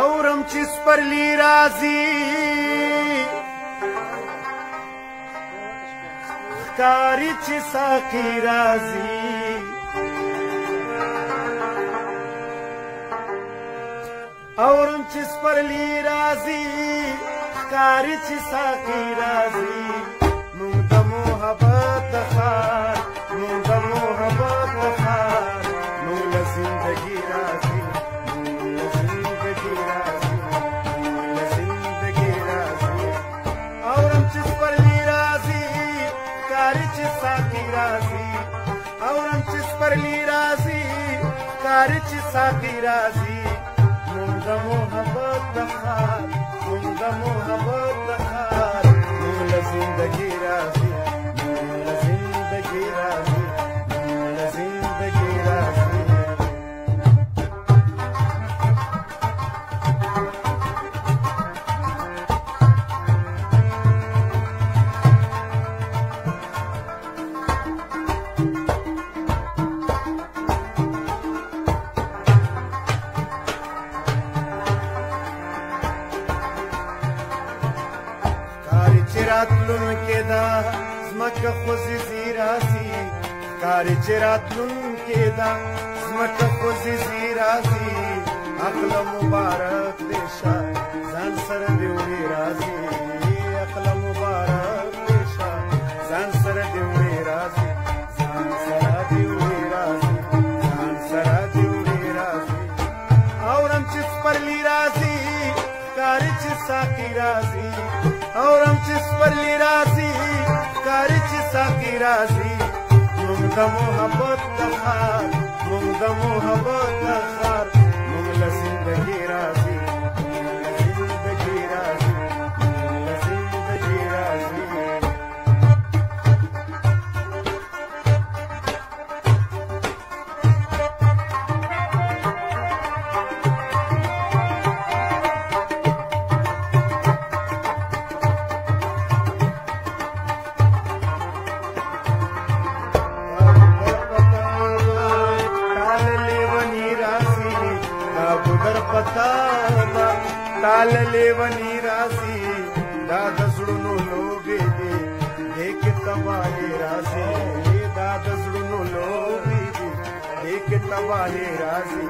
اورم چې سپرلی راځي، ښکاري چې ساقي راځي. اورم چې سپرلی راځي، ښکاري چې ساقي راځي. موږ د محبت ښار، موږ د محبت ښار، موږ له زندګي راځي، موږ له زندګي راځي، موږ له زندګي راځي. اورم چې سپرلی راځي، ښکاري چې ساقي راځي. اورم چې سپرلی راځي، ښکاري چې ساقي راځي. موږ د محبت ښار، موږ د محبت ښار، موږ له زندګي راځي، موږ له زندګي راځي، موږ له زندګي راځي. ښکاري چې راتلونکې ده ځمکه خوځي ځي راځي. ښکاري چې راتلونکې ده ځمکه خوځي ځي راځي. عقل مبارک دې شه، ځان سره دې وړي راځي. عقل مبارک دې شه، ځان سره دې وړي راځي، ځان سره دې وړي راځي، ځان سره دې وړي راځي. اورم چې سپرلی راځي، ښکاري چې ساقي راځي. اورم چې سپرلی راځي، ښکاري چې ساقي راځي. موږ د محبت ښار، موږ د محبت ښار، موږ له زندګي راځي، موږ له زندګي راځي، موږ له زندګي راځي. تال لیونی راځي، دا د زړونو لوبې دي، دې کې تباهي راځي. دا د زړونو لوبې دي، دې کې تباهي راځي،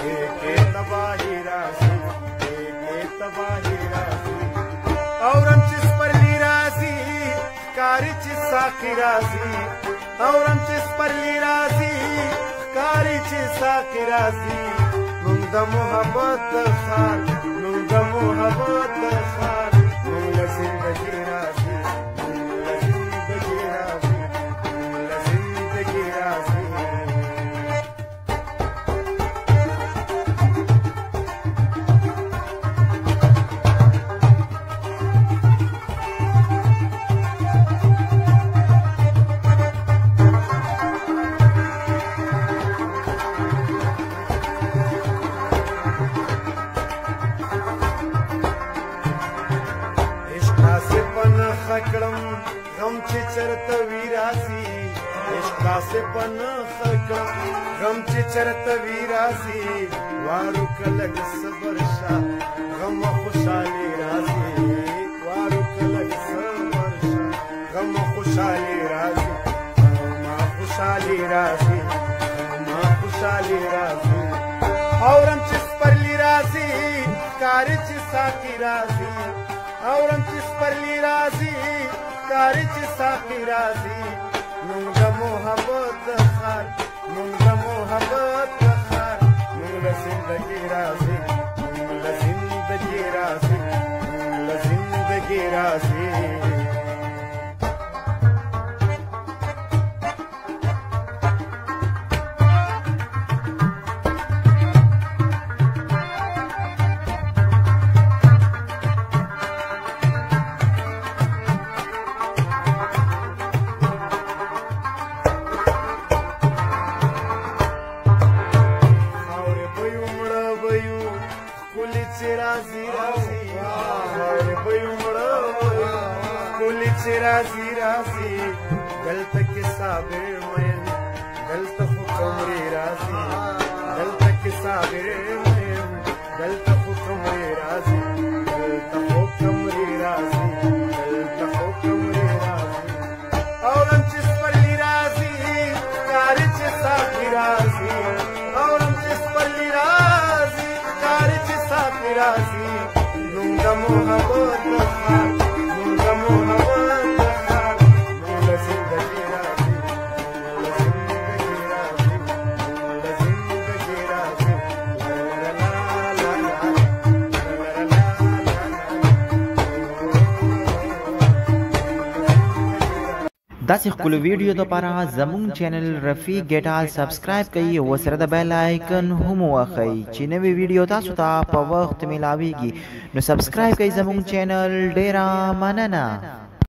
دې کې تباهي راځي، دې کې تباهي راځي. اورم چې سپرلی راځي، ښکاري چې ساقي راځي. اورم چې سپرلی راځي، ښکاري چې ساقي راځي. موږ د محبت ښار، موږ د محبت ښار، موږ له زندګي راځي، موږ له زندګي راځي، موږ له زندګي راځي. عشق داسې په نښه کړم، غم چې چرته وي راځي. عشق داسې په نښه کړم، غم چې چرته وي راځي. وارو که لږ صبر شه، غم خوشحالي راځي. وارو که لږ صبر شه، غم خوشحالي راځي، غم خوشحالي راځي، غم خوشحالي راځي. اورم چې سپرلی راځي، ښکاري چې ساقي راځي. اورم چې سپرلی راځي، ښکاري چې ساقي راځي. موږ د محبت ښار، موږ د محبت ښار، موږ له زندګي راځي، موږ له زندګي راځي، موږ له زندګي راځي. خاورې به یو مړه به یو، ښکلي چې راځي راځي. خاورې به یو مړه به یو، ښکلي چې راځي راځي. دلته کې صابر مین، دلته خو کمرې راځي. دلته کې صابر نه یم، دلته خو کمرې راځي، دلته خو کمرې راځي، دلته خو کمرې راځي. اورم چې سپرلي راځي، کار چې ساقي راځي، اورم چې سپرلي راځي، کار چې ساقي راځي. نوم د محبت ښار، نوم د محبت ښار، مونږ له زندګي راځي، مونږ له زندګي راځي، مونږ له زندګي راځي. لا لا لا لا لا لا. داسې ښکلو ویډیو لپاره زمونږ چینل رفیق ګیټال سبسکرایب کړئ او سره د بیل آیکن هم ووهئ چې نوې ویډیو تاسو ته په وخت ملاویږي. نو سبسکرایب کړئ زمونږ چینل. ډیره مننه.